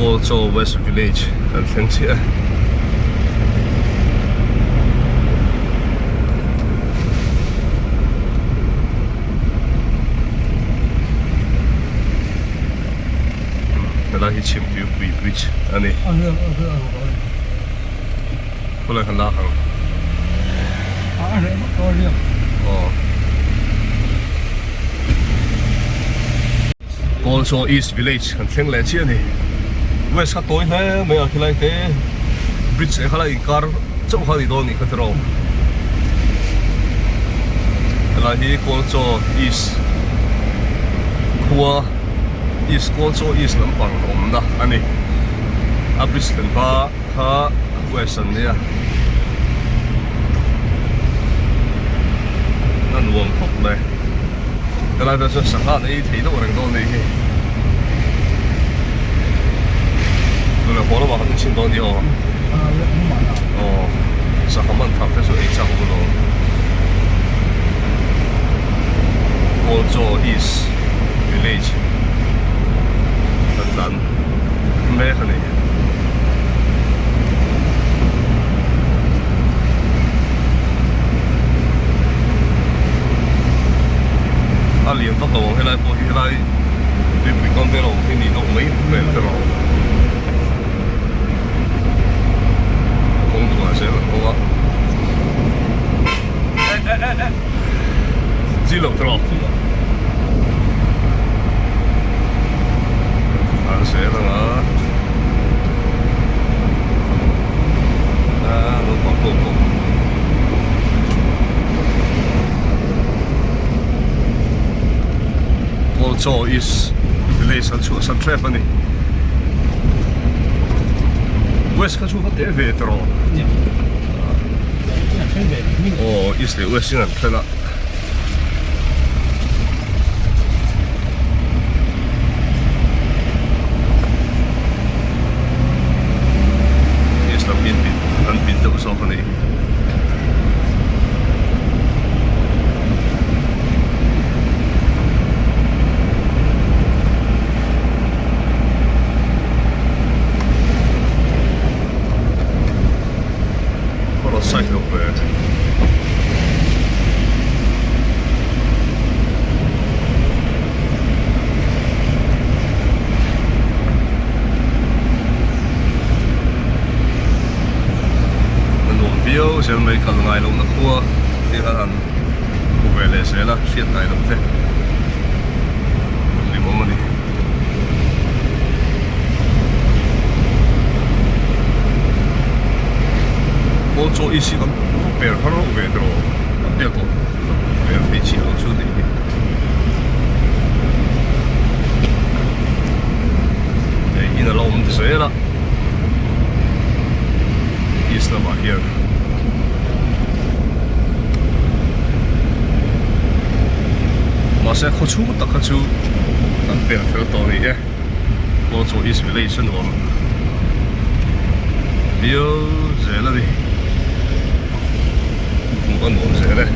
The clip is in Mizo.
Kawlchaw West Village kan thleng chiah e. Helai hi Chhimtuipui Bridge a ni. Khawlai kan lak ang. Aw. Kawlchaw East Village kan thleng leh chiah a ni. West kha tawi hle mai a khilai te bridge leh khalai inkar chauh kha a ni dawn nih kha tiraw. Helai hi Kawlchaw East khua East Kawlchaw East lampang awmna a ni. A bridge thlen hma kha West an nia. A nuam khawp mai. Helai vel chuan sangha an ei thei deuh reng dawn anih hi. Tuna haw lamah kan inchhin dawn nia aw. Aw sangha man thar te chu ei chak vun aw. Kawlchaw East Village kan tlan mek a ni. A lian vak lo ang helai pawh hi helai tuipui kam vel a awm hi ni deuh mai hmel te rawh kawng chhuah zel ang bawk a eh eh eh eh chi loh te rawh an zel ang a ah naupang ho pawh. Kawlchaw East Village an chhuahsan tep a ni. West kha chu va teh ve tawh rawh. Aw East leh West in an then a. East lam hi an bit deuh zawk a ni. Motorcycle ve. A nuam viau zel mai kal ngai lohna khua te khan han hmu ve leh zel a hriat ngai loh te hlimawm a ni. Kawl chaw i si kan per har reuh ve tawh a pel tawh per thei chiah lo chu tih hi. Hei in a la awm zel a east lamah hian mahse khaw chhung tak kha chu an pel fel tawh a ni e Kawlchaw East Village a nuam viau zel a ni hmuh a nuam zel e.